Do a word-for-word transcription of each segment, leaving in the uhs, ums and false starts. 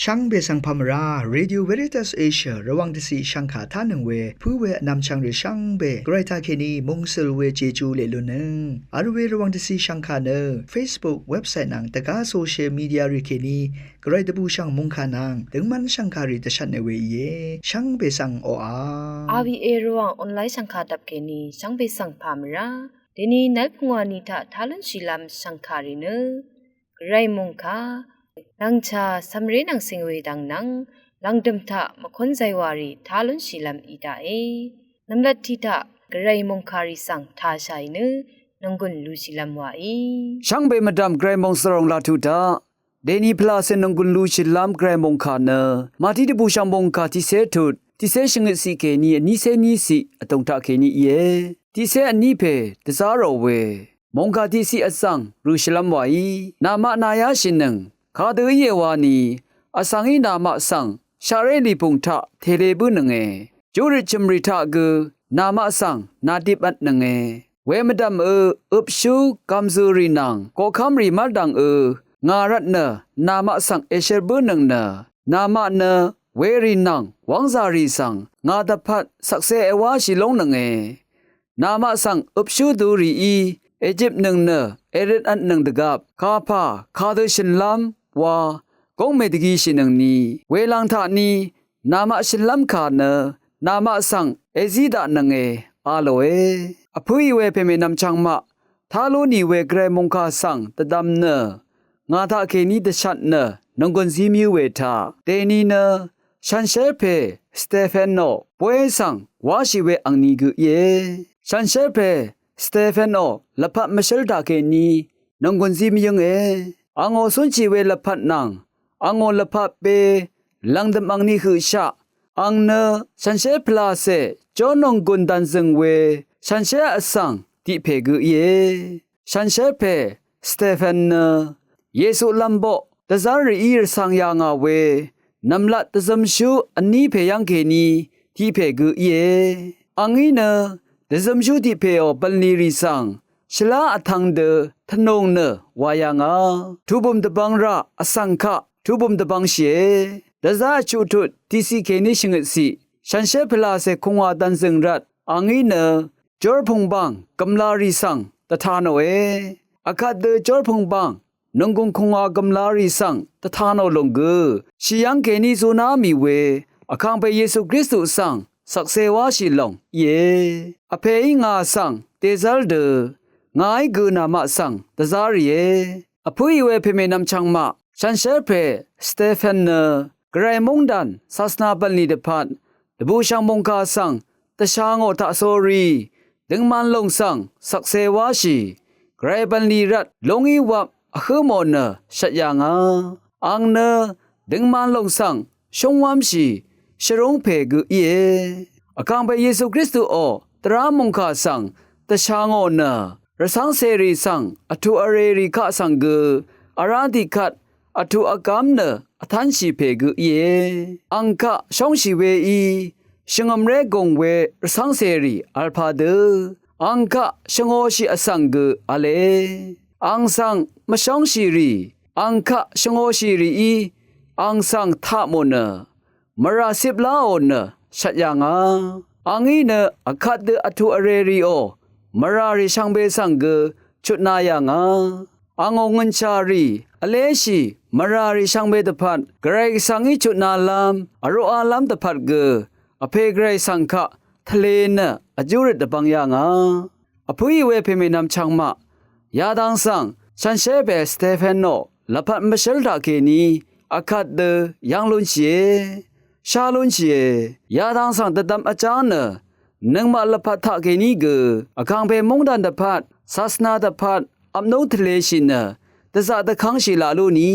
Shvngbe svng pà mvrá, Radio Veritas Asia Rvwàng dvciq shvngkà tánøng we pǿ we vnvmchvng rì shvngbe gvray taqkèní mungsøl we Jeju leq lunnøng vl we Rvwàng dvciq shvngkà nø Facebook, website nvng dvgá social media rì kèní gvray dvbùshv̀ng mòngkà nvng døngmv́n shv̀ngkàrì dvshvtne we íe. Shvngbe svng oqà, RVA Rvwàng online shv̀ngkà dvp kèní shvngbe svng pà mvrá. Dèní nv́l pungwà ni taq tá lúnshìlv́m shv̀ngkàrì nø gvray mòngkà, lv̀ngchà cv̀mré nvng cìng we dvng nvng lv̀ngdø̀m taq mvkún zaywàrì tá lúnshìlv́m í daqe. Nv̀mlat tiq taq gvray mòngkàrì svng tāshàì nø nònggùn lúshìlv́m wàí. Shvngbe mvdv̀m gvray mòngsvròng laq tuq taq dèní pvlacè nònggùn lúshìlv́m gvray mòngkà nø Màtí dvbùshv̀ng mòngkà tiqcé tut tiqcé shvngøtciq kèní vnícé níciq vdùng taqkèní íe. Tiqcé vní pè dvzá rò we mòngkà tiqciq vzv̀ng rø̀shìlv́m wàí, namaq nayáshìnøng kadø íe wani, vsvngí namaq svng shaqré lìpùng taq tèle bǿnønge. Júrøt chø̀mrì taq gø namaq svng nadipvtnønge. Wemvdv̀mø øpshú gv̀mzø̀rì nvng koqkv́mrì mv́rdv̀ngø ngà rvtnø namaq svng èshøl bǿnøng nø, namaq nø werì nvng wv́ngzàrì svng ngà dvpvt shvkse èwáshì lóngnønge. Namaq svng øpshú dø rìí èjipnøng nø èrøtvtnøng dvgvp kapà kadø shø̀nlv́m wa góng mèdvgishìnøngni, welvng taqni namaq shø̀nlv́m kà nø namaq svng èzí daqnønge a lòe. Vpǿì we pèmènvm chvngmaq, tá lú nì we gvray mòngkà svng dvdvm nø ngà taqkèní dvshvt nø nònggùn zí mvyǿ we taq dèní nø shànshér pè Stephenò bóy svng wáshì we angni gø íe. Shànshér pè Stephenò lvpat mvshǿl taqkèní nònggùn zí mvyǿnge. Angò cúnshì we lvpat nvng angò lvpat be lv̀ngdø̀m angni høqshaq ang nø shànshér pvlacè jórnònggùn dv̀nzø̀ng we shànshér vsvng tiq pè gø íe. Shànshér pè Stephen nø Yesu lv́mboq dvzv́r rìí rvcvng yà ngà we nv̀mlat dvzømshú vní pè yv́ngkèní tiq pè gø íe. Angí nø dvzømshú tiq pèò bv̀nlì rì svng shvlá vtvng dø tvnùng nø wà yà ngà. Tubø̀m dvbvng rà vsvng kaq tubø̀m dvbvngshìe. Dvzá vchuq tut tiqciq kèní shvngøtciq shànshér pvlacè kùngwà dv̀nzø̀ng rvt angí nø jórpùngbàng gv̀mlarì svng dvta nòe. Vkvt dø jórpùngbàng nònggùng kùngwà gv̀mlarì svng dvta nò lòng gø shì yv́ngkèní zuná mì we vkàngpè Yesu Kristu svng shvkse wáshì lòng íe. Vpèí ngà svng dèzv́r dø ngàí gø namaq svng dvzá rìe. Vpǿì we pèmènvm chvngmaq, shànshér pè Stephen nø gvray móngdàn sasvna bv̀nlì dvpvt dvbùshv̀ng mòngkà svng dvsha ngò taqsórí døngman lòng svng shvkse wáshì gvray bv̀nlì rvt lú ngí wvp vhǿ mò nø shvt yà ngà. Ang nø døngman lòng svng shúngwv́mshì shvrúng pè gø íe. Vkàngpè Yesu Kristuò dvrá mòngkà svng dvsha ngò nø rvcv́ngcèrì svng vtuq vrèrì kaq svng gø vrá tiqkvt vtuq vgv́m nø vtv́nshì pè gø íe. Ang kaq shóngshì weí shvngø̀mré gùng we rvcv́ngcèrì vl padø ang kaq shvngōshì vsvng gø v̄le. Ang svng mvshóngshì rì ang kaq shvngōshì rìí ang svng taq mò nø mvrà cip láò nø shvt yà ngà. Angí nø vkvt dø vtuq vrèrìò mvràrì shvngbe svng gø chutna yà ngà. Angò ngø̀nshà rì vléshì mvràrì shvngbe dvpvt gvray svngí chutnalv́m vroqalv́m dvpvt gø vpè gvray svng kaq tvlē nø vjúrøt dvbvng yà ngà. Vpǿì we pèmènvm chvngmaq, yadang svng shànshér pè Stephenò lvpat mvshǿl taqkèní akvt dø yv́ng lúnshìe, shá lúnshìe. Yadang svng dvdvm vjáng nø nøngmaq lvpat taqkèní gø vkàngpè móngdàn dvpvt, sasvna dvpvt, vpnúng tvlēshì nø dvzaq dvkv́ngshì laq lú ni,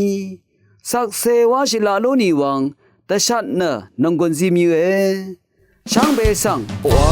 shvkse wáshì laq lú ni wvng dvshat nø nònggùn zí mvyǿe. Shvngbe svng oqà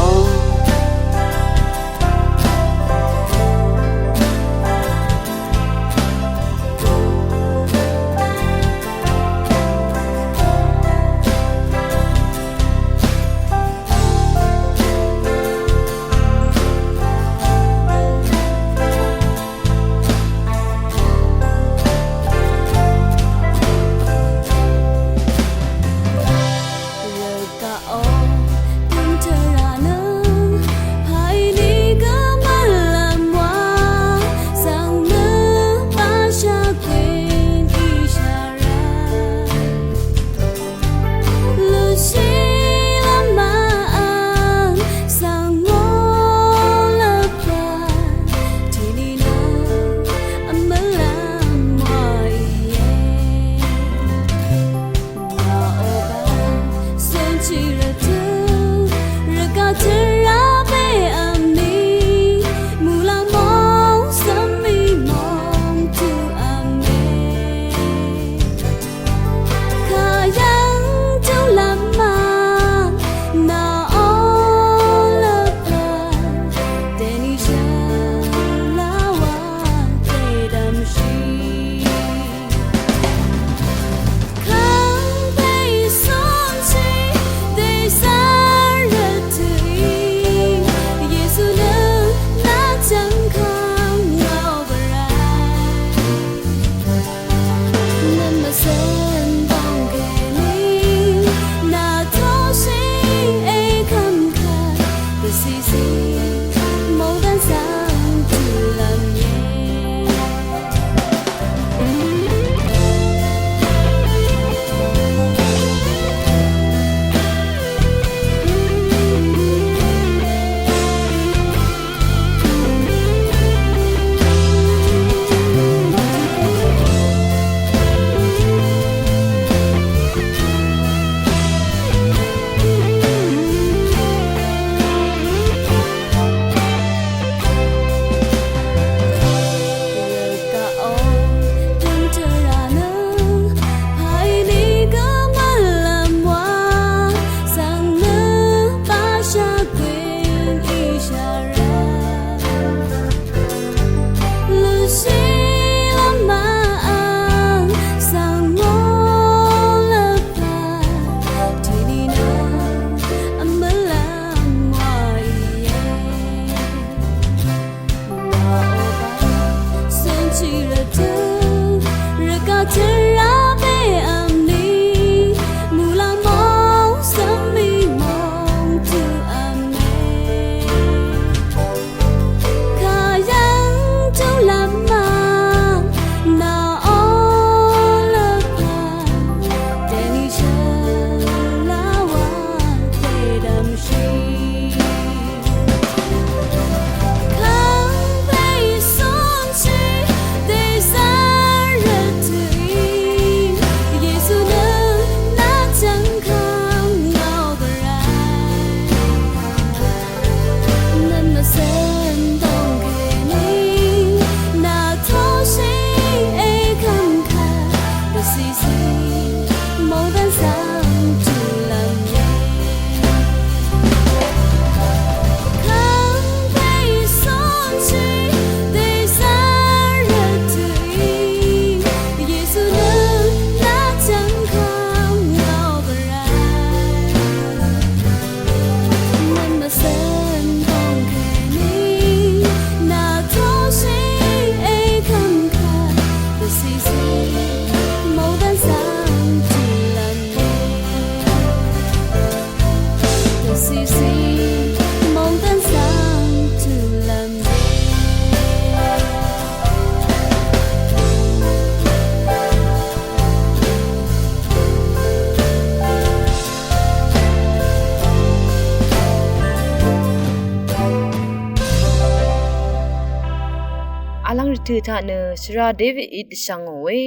Tø̀ taq nø shvra Davidí dvshvngò we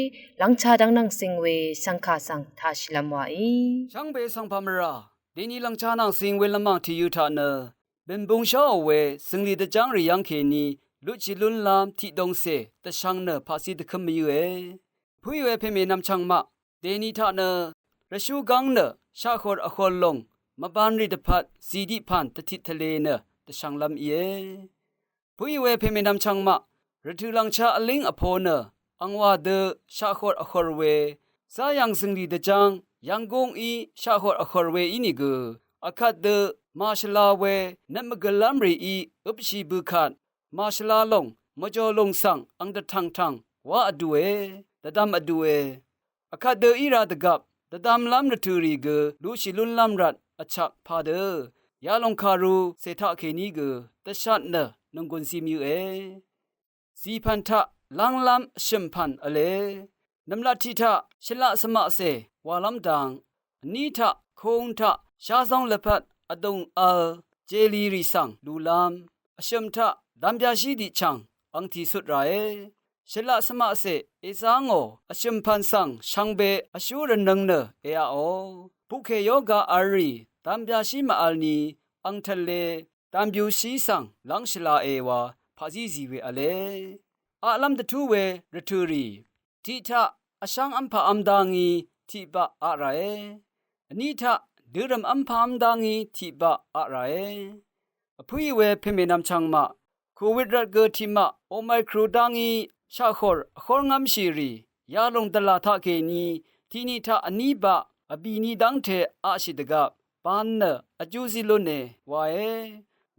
lvngcha dvng nvng cing we shvngkà svng taq shìlvm wàí. Shvngbe svng pà mvrà dèni lvngcha nvng cing we lvmàng tìyø taq nø bø̀nbung sháò we zø̀nglì dvjv́ngrì yv́ng kèní lutshì lúnlv́m tiqdongcè dvshvng nø paqcí dvkǿm mvyǿe. Pø̀í we pèmènvm chvngmaq dèni taq nø rvshú gv́ng nø shaqhòr vhòr lòng mvbanrì dvpvt zìdiq pàn dvtit tvlē nø dvshvnglv́m íe. Pø̀í we pèmènvm chvngmaq rvtø̀ lvngcha vlíng vpo nø angwà dø shaqhòr vhòr we záyv̀ng zø̀nglì dvjv́ng yv̀nggúngí shaqhòr vhòr we ínìgø akvt dø màshvla we nøt mvgø̀lv́m rìí øpshì bø̀kvt màshvla lòng mvjò lòng svng ang dvtv̀ngtv̀ng wá vdùe, dvdvm vdùe. Vkvt dø í ra dvgvp dvdvmlv́m rvtø̀rì gø lushì lúnlv́m rvt vchvk padø yalòng kàru cè taqkèní gø dvshat nø nònggùn zim yøe. Zìpv̀n taq lv́nglv́m vshø̀mpv̀n v̄le. Nv̀mlat tiq taq shvlaq svmaqcè wàlv́m dang, vní taq kung taq shazong lvpat vdùng vl jelirì svng lulv́m, vshø̀m taq dvmbyashí diqchv̀ng ang tìsut ràe. Shvlaq svmaqcè èzá ngò vshø̀mpv̀n svng shvngbe vshú rvnøng nø èaqò. Puqkè yoga vlrì dvmbyashí màvl ni ang tvle dvmbyushí svng lv́ng shvlae wa paqzí zì we v̄le. Aqlv́m dvtú we rvtø̀rì tiq taq vshv́ng v́mpà v́m dá ngí tiqbaq aq ràe. Vní taq dørø̀m v́mpà v́m dá ngí tiqbaq aq ràe. Vpǿì we pèmènvm chvngmaq, kòwit rvt gø tiqmaq omikru dá ngí shaqhòr vhórngv́mshìrì yalòng dvlà taqkèní tiqni taq vní baq vbìni dv́ngte aqshì dvgvp ban nø vjú zí lúne wae.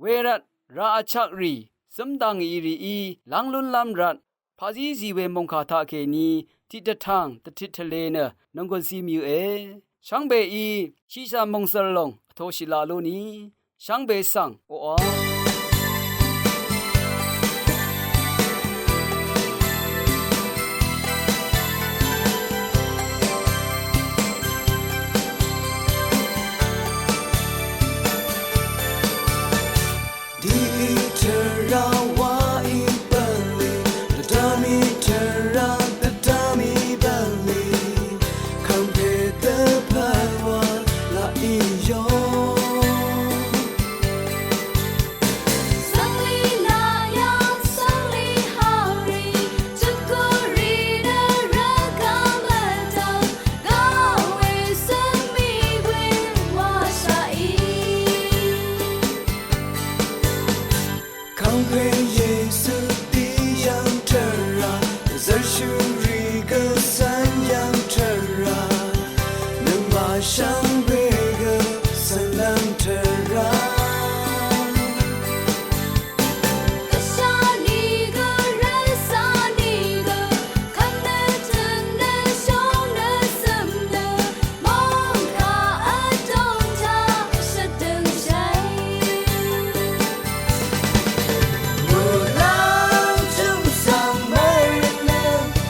Wervt rà vchvkrì zǿm dv̀ngì rìí lv́ng lúnlv́m rvt paqzí zì we mòngkà taqkèní tiqdvtang dvtit tvle nø nònggùn zí mvyø̄e. Shvngbeí shiqshà mòngzø̀l lòng vtoshì laq lú ni shvngbe svng oqà. Dì tvrà wa í bv̀nlì, dvdvmí tvrà dvdvmí bv̀nlì, kv̀ngpè dvpvt wa laq í yò. Svnglì naq yv̀ng svnglì hàrì, jukuri nø rvgvm vdv̀ng, gaq we svng mì we wa shaq í. Kv̀ngpè Yesu dì yv̀ng tvrà, dvzv̀rshúrì gø svng yv̀ng tvrà, nøngmaq shvngbe gø svng lv̀ng tvrà. Gvshà nìgø rvcà nìgø kvt nø tø̀n nø shóng nø cø̀m nø mòngkà vdòng taq shvdø̀ng shàì. Muqlàng jø̀m svng mvrøt nø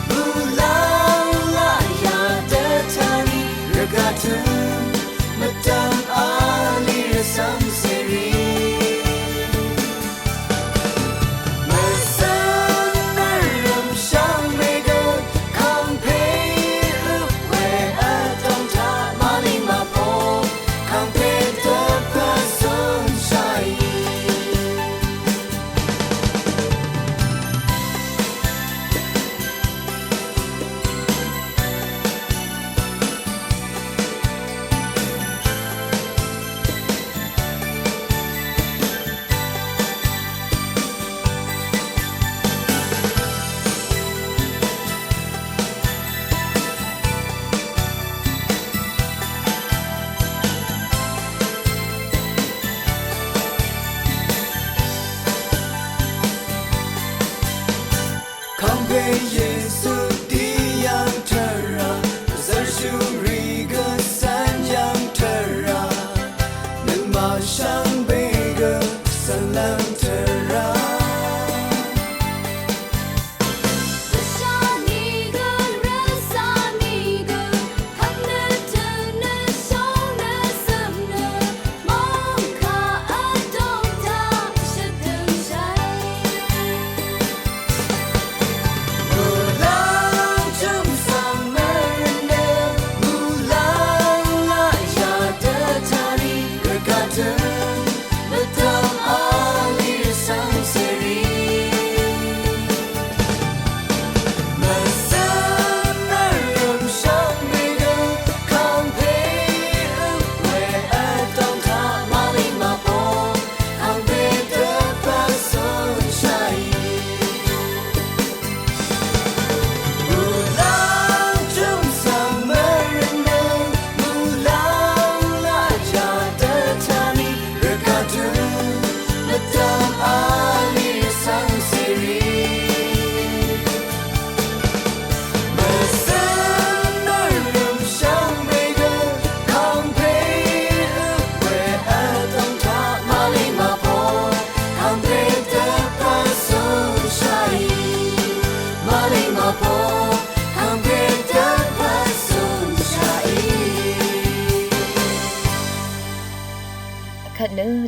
muqlàng laqyà dvtani rvgaq tø̀n mvdv̀m vlì rvcv̀m cèrì. Mvcø̀n nvrø̀m shvngbe gø kv̀ngpè øp we vdòng taq màlìng màpò kv̀ngpè dvpvt zùn shàì.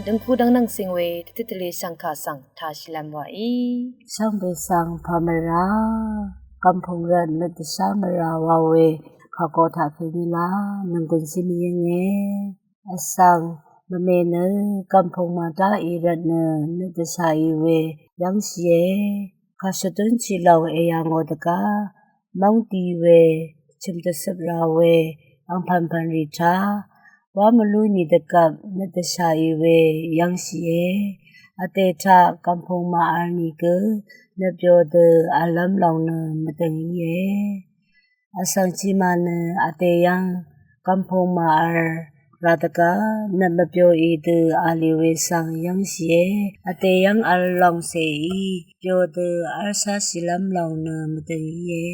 Døngku dvngnvng sing we tvtøt tvle shvngka svng tashilvm waí. Shvngbe svng pamvra, kvmpung rvt nøt dvshá mvra wa we kàgo taq kèní la nvnggùn zí mvyǿnge. Vsvng mvme nø kvmpung màdá í rvt nø nøt dvshà í we yv́ngshìe. Kàshvdún chilòng èyà ngò dvgá móng di we chø̀m dvcøp ra we angpv̀npv̀n rì taq wá mvlú nì dvgvp nøt dvshà í we yv́ngshìe. Vdè taq kvmpung màvl nìgø nøt byo dø vllv́m lòng nø mvdø̀ng íe. Vsvng tiqmaq nø vdè yv́ng kvmpung màvl ra dvgá nøt mvbyo í dø vlì we svng yv́ngshìe. Vdè yv́ng vl lòng cèí byo dø v́lshá shìlv́m lòng nø mvdø̀ng íe.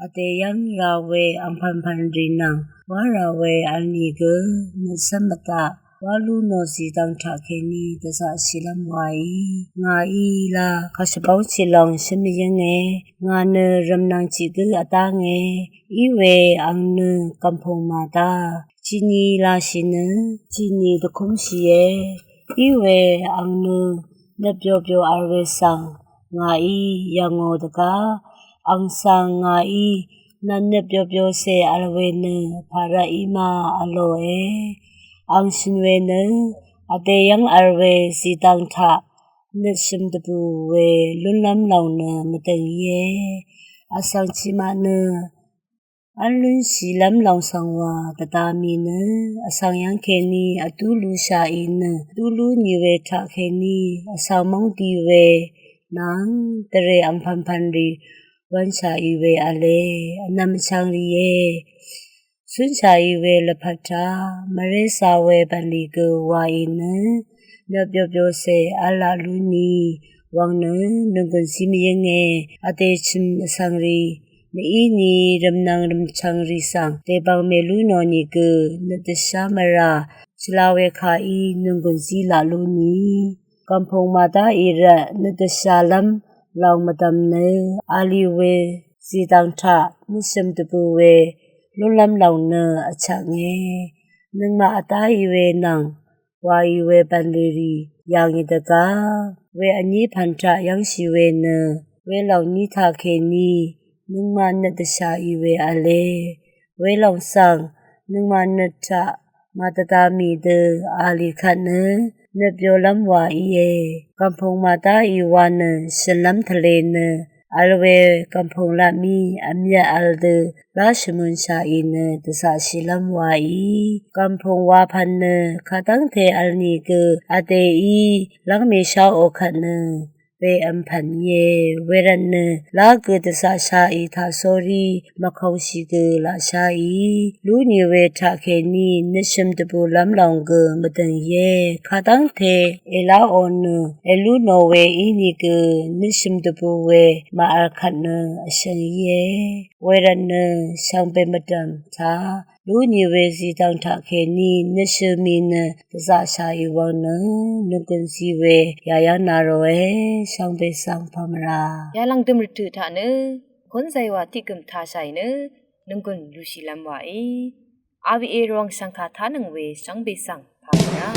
Vdè yv́ng ra we angpv̀npv̀n rì nvng wá ra we vl nìgø nøt cv́m mvdaq wá lú nò zìdvng taq kèní dvzaqshìlv́m waí. Ngàí la kàshvbóng chilòng shǿn mvyǿnge. Ngà nø rv̀mnvng tiq gǿ vdánge. Í we ang nø kvmpung màdá tiqni lashì nø tiqni dvkúmshìe. Í we ang nø nøt byo byo vl we svng ngàí yv̀ngò dvgá ang svng ngàí nvt nøt byo byo cè vl we nø pàrvt í ma vlòe. Ang shø̀n we nø vdè yv́ng vl we zìdvng taq nøt shø̀m dvbù we lúnlv́m lòng nø mvdø̀ng íe. Vsvng tiqmaq nø v́l lúnshìlv́m lòng svng wa dvda mì nø vsvng yv́ng kèní vdú lushà í nø vdú lú nì we taq kèní vsvng móng di we nvng dvrè angpv̀npv̀n rì wv̄nshà í we v̄le. Vnvm vchvng rìe. Cúnshà í we lvpat taq mvré za we bv̀nlì gø wa í nø nøt byo byo cè v́l laq lú nì wvng nø nònggùn zí mvyǿnge. Vdè chø̀m vsvng rì mv-í ni rv̀mnvng rv̀mchvng rì svng dèbvng mèlú nò nìgø nøt dvshá mvrà shvla we kàí nònggùn zí laq lú nì. Kvmpung màdá í rvt nøt dvshàlv́m lòng mvdv̀m nø vlì we zìdvng taq nøt shø̀m dvbù we lúnlv́m lòng nø vchvknge. Nøngmaq vdá í we nvng wa í we bv̀nlì rì yà ngì dvgá we vní pv̀n taq yv́ngshì we nø welòng ní taq kèní nøngmaq nøt dvshà í we v̄le. Welòng svng nøngmaq nøt taq màdvda mì dø vlì kvt nø nøt byolv́m wa íe. Kvmpung màdá í wa nø shø̀nlv́m tvlē nø vl we kvmpung laq mì vmyvt vl dø lá shvmønshà í nø dvzaqshìlv́m wa í. Kvmpung wa pv̀n nø kadv́ngte vl nìgø vdèí lv́ng mèsháò kvt nø we vmpv̀n íe. Wervt nø lá gø dvzaqshà í taq sórí mvkòngshì gø laqshá í lú nì we taq kèní nøt shø̀m dvbùlv́m lòng gø mvdø̀ng íe. Kadv́ngte èláò nø èlú nò we í nìgø nøt shø̀m dvbù we màvl kvt nø vshø̀ng íe. Wervt nø shvngbe mvdv̀m taq lú nì we zìdvng taq kèní nøt shø̀m í nø dvzaqshà í wvng nø nònggùn zí we yà yv́ng na ròe. Shvngbe svng pà mvrà yalv̀ng dø̀m rvtø̀ taq nø kún zaywa tiq gø̀m tashà í nø nònggùn lushìlv́m wa í. Awa rvwàng shvngkà tánøng we shvngbe svng pà mvrà.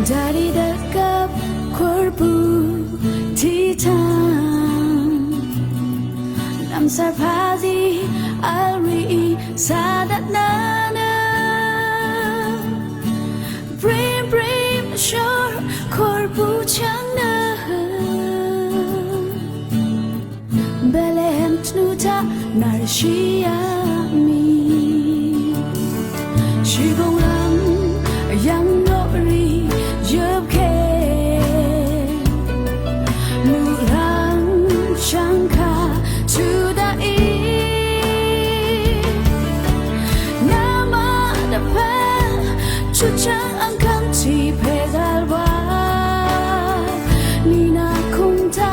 Jari dvgvp kùrbu titan namsar pazí vl rì sádvt nvnø brim brim shor kùrbu chvng nø Bethlehem tnù taq narshìá mì shìgùng rvng yv̀ng noqrì yøpke. Muqrang shvngkà tuq daqì namaq dvpvt chuchvng angkvng tiq pè dvlwa nina kùngta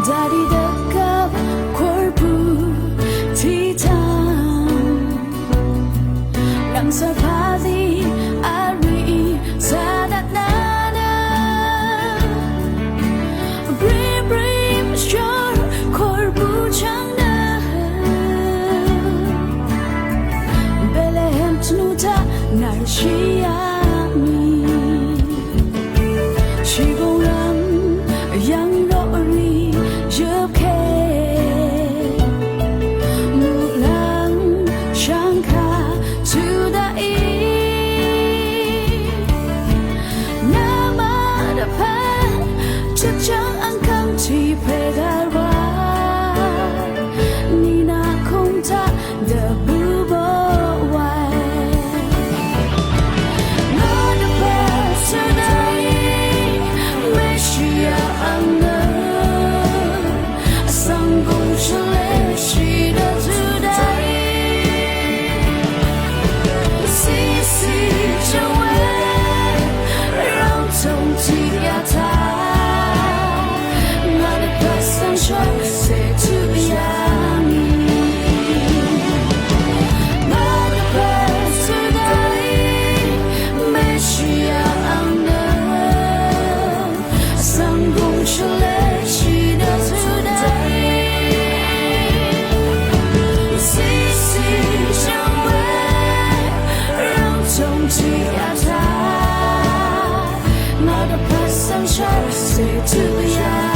Dvri dvkvp korbu titan. Nvng svpali ari sadatnana. Brim brim shor korbu chang na. Bethlehem tnuta narshia mi. Shibong ram yang rori yupke. Mulang shangka tudai. Namadapan chachang angkang ti pegarwa. Nina kongta dvbubo wai. Nodvpvt tudai Meshia angna. Vsvng gong shvleshì dvtudai. Sisi chvwe rvng tongti yata. Ngà dvpvt svng shvse tuq yàngì. Ngà dvpvt svng dvì Meshia ang nø. Vsvng gong shvleshì dvtudai. Sisi chvwe rvng tongti yata. Ngà dvpvt svng shvse tuq yàngì.